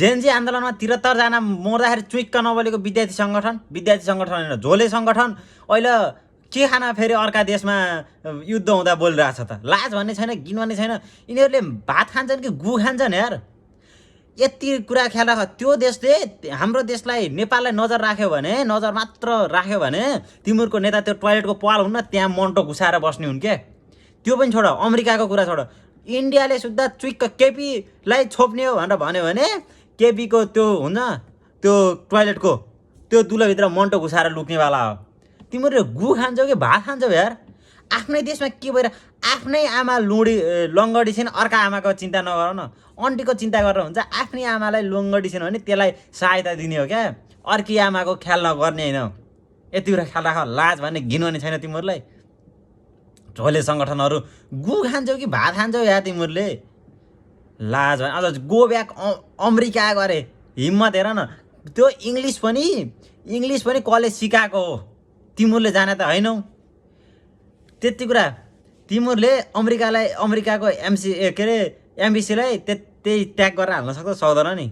JNG आन्दोलनमा 73 जना मर्दाखेरि चुइक्क नबोलेको विद्यार्थी सङ्गठन होइन, झोले सङ्गठन अहिले के खाना फेरि अर्का देशमा युद्ध हुँदा बोलिरहेछ त? लाज भन्ने छैन, घिन भन्ने छैन। यिनीहरूले भात खान्छन् कि गु खान्छन् यार? यति कुरा ख्याल राख। त्यो देशले हाम्रो देशलाई, नेपाललाई नजर मात्र राख्यो भने तिमीहरूको नेता त्यो टोयलेटको पाल हुन्न, त्यहाँ मन्टो घुसाएर बस्ने हुन् के? त्यो पनि छोड, अमेरिकाको कुरा छोड। इन्डियाले सुद्धा चुइक्क केपीलाई छोप्ने हो भनेर भन्यो भने केपीको त्यो हुन्छ त्यो टोयलेटको त्यो दुलोभित्र मन्टो घुसाएर लुक्नेवाला हो। तिमीहरूले गु खान्छौ कि भात खान्छौ यार? आफ्नै देशमा के भएर आफ्नै आमा लङ्गडी छिन्, अर्का आमाको चिन्ता नगर न। अन्टीको चिन्ता गरेर हुन्छ? आफ्नै आमालाई लङ्गडी छिन् भने त्यसलाई सहायता दिने हो क्या, अर्की आमाको ख्याल नगर्ने होइन। यति कुरा ख्याल राख। लाज भन्ने घिन भन्ने छैन तिमीहरूलाई? झोले सङ्गठनहरू गु खान्छौ कि भात खान्छौ या तिमीहरूले? लाज भने अझ गो ब्याक अमेरिका गरे हिम्मत हेर न। त्यो इङ्ग्लिस पनि कलेज सिकाएको हो, तिमीहरूले जाने त होइनौ। त्यति कुरा तिमीहरूले अमेरिकाको एमबिसीलाई त्यही ट्याग गरेर हाल्न सक्दैन नि?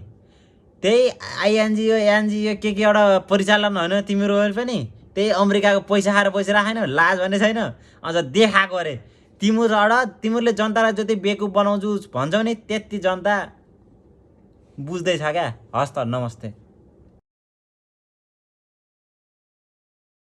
त्यही आइएनजिओ एनजिओ के एउटा परिचालन होइन तिमीहरू पनि? त्यही अमेरिकाको पैसा खाएर बसिरहेको छैन? लाज भन्ने छैन? अझ देखाएको अरे तिमीहरूले जनतालाई जति बेकुफ बनाउँछु भन्छौ नि, त्यति जनता बुझ्दैछ क्या। हस् त, नमस्ते।